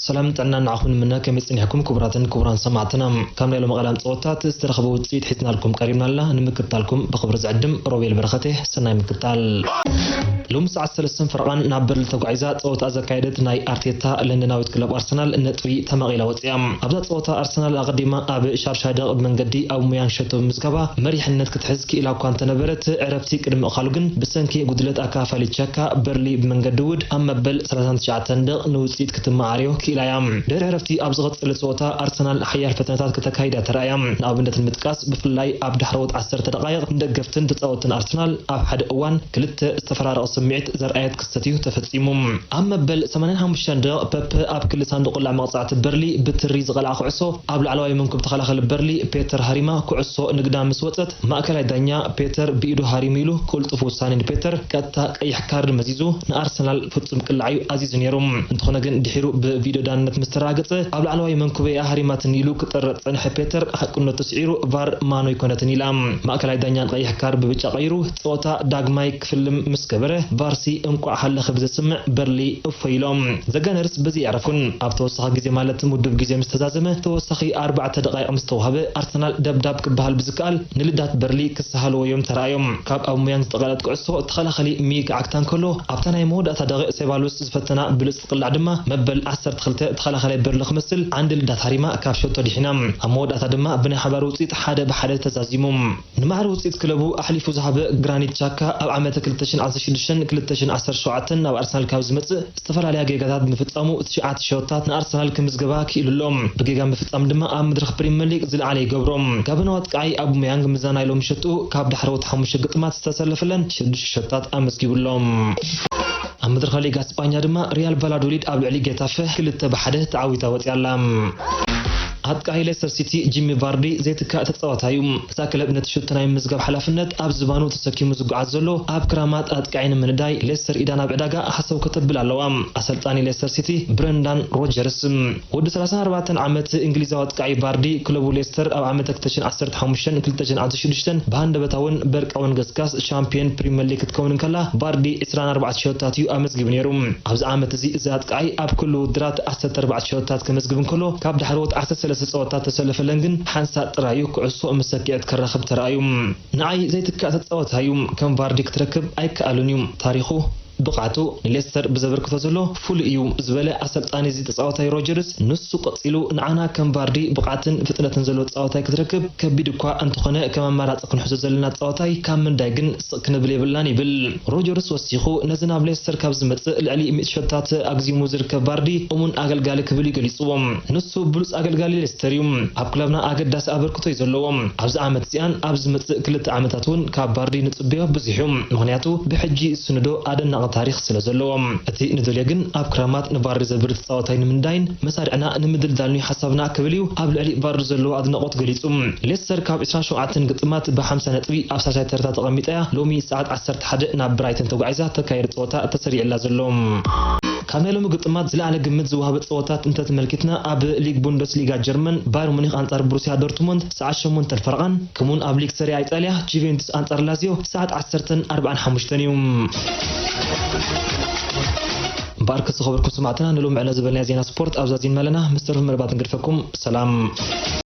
ሰላም ጥዕና ንዓኹም ንምነ። ከመይ ጸኒሕኩም ክቡራትን ክቡራን ሰማዕትና? ካብ ናይ ሎሚ ቀዳም ጸወታት ዝተረኽበ ውጽኢት ሒዝናልኩም ቀሪብና ኣላ። ንምክታልኩም ብኽብሪ ዝዕድም ሮቤል በረኸቴ። ሰናይ ምክታል። ሎሚ ሰዓት ሰለስተን ፈረቓን ናብ በርሊ ተጓዒዛ ጸወታ ዘካየደት ናይ ኣርቴታ ለንደናዊት ክለብ ኣርሰናል ነጥቢ ተማቒላ ወጺኣ። ኣብዛ ጸወታ ኣርሰናል ኣቐዲማ ኣብ ሻርሻ ደቕ ብመንገዲ ኣውባሜያንግ ሸቶ ብምዝጋባ መሪሕነት ክትሕዝ ክኢላ እኳ እንተነበረት፣ ዕረፍቲ ቅድሚ ምእኻሉ ግን ብሰንኪ ጉድለት ኣካፋሊ ቻካ በርሊ ብመንገዲ ውድ ኣብ መበል ሰላሳን ትሽዓተን ደቕ ንውጽኢት ክትመዓርዮ ክኢላ እያ። ድሕሪ ዕረፍቲ ኣብ ዝቐጸለ ጸወታ ኣርሰናል ሓያል ፈተነታት ከተካይዳ ተራእያ። ንኣብነት ንምጥቃስ፣ ብፍላይ ኣብ ዳሕረዎት ዓሰርተ ደቓይቕ ንደገፍትን ተጻወትን ኣርሰናል ኣብ ሓደ እዋን ክልተ ዝተፈራረቐ ስምዒት ዘርኣየት ክስተት እዩ ተፈጺሙ። ኣብ መበል ሰማንያን ሓሙሽተን ደቕ ፐፐ ኣብ ክሊ ሳንዱቕ ቁላዕ መቕጻዕቲ በርሊ ብትሪ ዝቐልዓ ኩዕሶ ኣብ ላዕለዋይ መንኩብ ተኸላኸሊ በርሊ ፔተር ሃሪማ ኩዕሶ ንግዳ ምስ ወጸት፣ ማእከላይ ዳኛ ፔተር ብኢዱ ሃሪሙ ኢሉ ቅልጡፍ ውሳኔ ንፔተር ቀጥታ ቀይሕ ካርድ መዚዙ ንኣርሰናል ፍጹም ቅላዕ እዩ ኣዚዙ ነይሩ። እንተኾነ ግን ድሒሩ ብቪድዮ ዳንነት ምስ ተረጋገጸ፣ ኣብ ላዕለዋይ መንኩበይ እያ ሃሪማትኒ ኢሉ ክጠርዕ ዝጸንሐ ፔተር ሓቅነቱ ስዒሩ ቫር ማኖ ኣይኮነትን ኢላ። ማእከላይ ዳኛ ንቀይሕ ካርድ ብብጫ ቀይሩ ጸወታ ዳግማይ ክፍልም ምስ ገበረ፣ ቫርሲ እንቋዕ ሃለኸ ብዘስምዕ በርሊ እፎይ ኢሎም። ዘጋነርስ በዚ የዕረፉን። ኣብ ተወሳኺ ግዜ ማለት ምዱብ ግዜ ምስ ተዛዘመ፣ ተወሳኺ ኣርባዕተ ደቓይቕ ምስ ተዋህበ፣ ኣርሰናል ደብዳብ ክበሃል ብዝከኣል ንልዳት በርሊ ክሰሃልዎ እዮም ተራእዮም። ካብ ኣውባሜያንግ ዝተቐልዐት ኩዕሶ ተኸላኻሊ ሚክ ዓግታ እንከሎ፣ ኣብታ ናይ መወዳእታ ደቂቕ ሴባሎስ ዝፈተና ብሉጽ ቅላዕ ድማ መበል ዓሰርተ ክልተ ተኸላኻላይ በርሊ ክመስል ዓንዲ ልዳት ሃሪማ ካብ ሸቶ ድሒና። ኣብ መወዳእታ ድማ ብናይ ሓባር ውጽኢት ሓደ ብሓደ ተዛዚሙ። ንማዕረ ውጽኢት ክለቡ ኣሕሊፉ ዝሃበ ግራኒት ቻካ ኣብ ዓመተ ክልተ ሽሕን ዓሰርተ ሽዱሽተን ክልተ ሽሕን ዓሰርተ ሸውዓተን ናብ ኣርሰናል ካብ ዝመጽእ ዝተፈላለያ ጌጋታት ብምፍጻሙ ትሽዓተ ሸቶታት ንኣርሰናል ክምዝገባ ክኢሉ ኣሎ። ብጌጋ ምፍጻም ድማ ኣብ መድረኽ ፕሪምየር ሊግ ዝለዓለ ይገብሮ። ጋበናዊ ኣጥቃዓይ ኣውባሜያንግ ምስዛ ናይ ሎሚ ሸትኡ ካብ ዳሕረዎት ሓሙሽተ ግጥማት ዝተሰለፈለን ሽዱሽተ ሸቶታት ኣመዝጊቡ ኣሎ። ኣብ መድረኽ ሊጋ ስጳኛ ድማ ሪያል ቫላዶሊድ ኣብ ልዕሊ ጌታፈ ክልተ ብሓደ ተዓዊታ ወጺኣ ኣላ። ኣጥቃዓይ ሌስተር ሲቲ ጂሚ ቫርዲ ዘይትካእ ተጻዋታይ እዩ። እዛ ክለብ ነቲ ሸቶ ናይ ምምዝጋብ ሓላፍነት ኣብ ዝባኑ ተሰኪሙ ዝጓዓዝ ዘሎ ኣብ ክራማት ኣጥቃዓይ ንምንዳይ ሌስተር ኢዳ ናብ ዕዳጋ ሓሰው ከተብል ኣለዋ። ኣሰልጣኒ ሌስተር ሲቲ ብረንዳን ሮጀርስ። ወዲ ሰላሳን ኣርባዕተን ዓመት እንግሊዛዊ ኣጥቃዓይ ቫርዲ ክለቡ ሌስተር ኣብ ዓመተ ክልተ ሽሕን ዓሰርተ ሓሙሽተን ክልተ ሽሕን ዓሰርተ ሽዱሽተን ብሃንደበታውን በርቃውን ገስጋስ ሻምፒዮን ፕሪምየር ሊግ ክትከውን እንከላ፣ ቫርዲ ዕስራን ኣርባዕተን ሸቶታት እዩ ኣመዝጊቡ ነይሩ። ኣብዚ ዓመት እዚ እዚ ኣጥቃዓይ ኣብ ኩሉ ውድድራት ዓሰርተ ኣርባዕተ ሸቶታት ከመዝግብ እንከሎ፣ ካብ ዳሕረዎት ዓሰርተ ሰለስተ ጸወታት ተሰለፈለን ግን ሓንሳእ ጥራይ እዩ ኩዕሶ ምስ ሰኪዐት ከራኽብ ተራእዩ። ንዓይ ዘይትካእ ተጻዋታይ እዩ። ከም ቫርዲ ክትረክብ ኣይከኣልን እዩ። ታሪኹ፣ ብቕዓቱ ንሌስተር ብዘበርክቶ ዘሎ ፍሉይ እዩ ዝበለ ኣሰልጣኒ እዚ ተጻዋታይ ሮጀርስ፣ ንሱ ቀጺሉ ንዓና ከም ቫርዲ ብቕዓትን ፍጥነትን ዘለዎ ተጻዋታይ ክትረክብ ከቢድ እኳ እንተኾነ፣ ከም ኣማራጺ ክንሕዞ ዘለና ተጻዋታይ ካብ ምንዳይ ግን ስቕ ክንብል የብልናን ይብል። ሮጀርስ ወሲኹ፣ ነዚ ናብ ሌስተር ካብ ዝመጽእ ልዕሊ ሚእቲ ሸቶታት ኣግዚሙ ዝርከብ ቫርዲ እሙን ኣገልጋሊ ክብል እዩ ገሊጽዎ። ንሱ ብሉጽ ኣገልጋሊ ሌስተር እዩ። ኣብ ክለብና ኣገዳሲ ኣበርክቶ እዩ ዘለዎ። ኣብዚ ዓመት እዚኣን ኣብ ዝመጽእ ክልተ ዓመታት እውን ካብ ቫርዲ ንጽበዮ ብዙሕ እዩ። ምኽንያቱ ብሕጂ ዝስንዶ ኣደናቒ ታሪኽ ስለ ዘለዎ። እቲ ንደልዮ ግን ኣብ ክራማት ንቫርዲ ዘብሪ ተጻዋታይ ንምንዳይን መሳርዕና ንምድልዳልን እዩ ሓሳብና ክብል እዩ ኣብ ልዕሊ ቫርዲ ዘለዎ ኣድናቖት ገሊጹ። ሌስተር ካብ ዕስራን ሸውዓተን ግጥማት ብሓምሳ ነጥቢ ኣብ ሳልሳይ ተርታ ተቐሚጣ እያ። ሎሚ ሰዓት ዓሰርተ ሓደ ናብ ብራይተን ተጓዒዛ ተካየደ ጸወታ ተሰሪዕላ ዘሎ። ካብ ናይ ሎሚ ግጥማት ዝለዓለ ግምት ዝወሃበ ጸወታት እንተተመልኪትና፣ ኣብ ሊግ ቡንደስሊጋ ጀርመን ባየር ሙኒክ ኣንጻር ብሩስያ ዶርትሙንድ ሰዓት ሸሞንተን ፈረቓን፣ ከምኡውን ኣብ ሊግ ሰሪያ ኢጣልያ ጁቬንቱስ ኣንጻር ላዚዮ ሰዓት ዓሰርተን ኣርባዓን ሓሙሽተን እዩ። እምበኣር ክዝኸበርኩም ሰማዕትና ንሎሚ ዕለት ዝበልናዮ ዜና ስፖርት ኣብዛ ዚንመለና፣ ምስ ተረፉ መደባት ንግድፈኩም። ሰላም።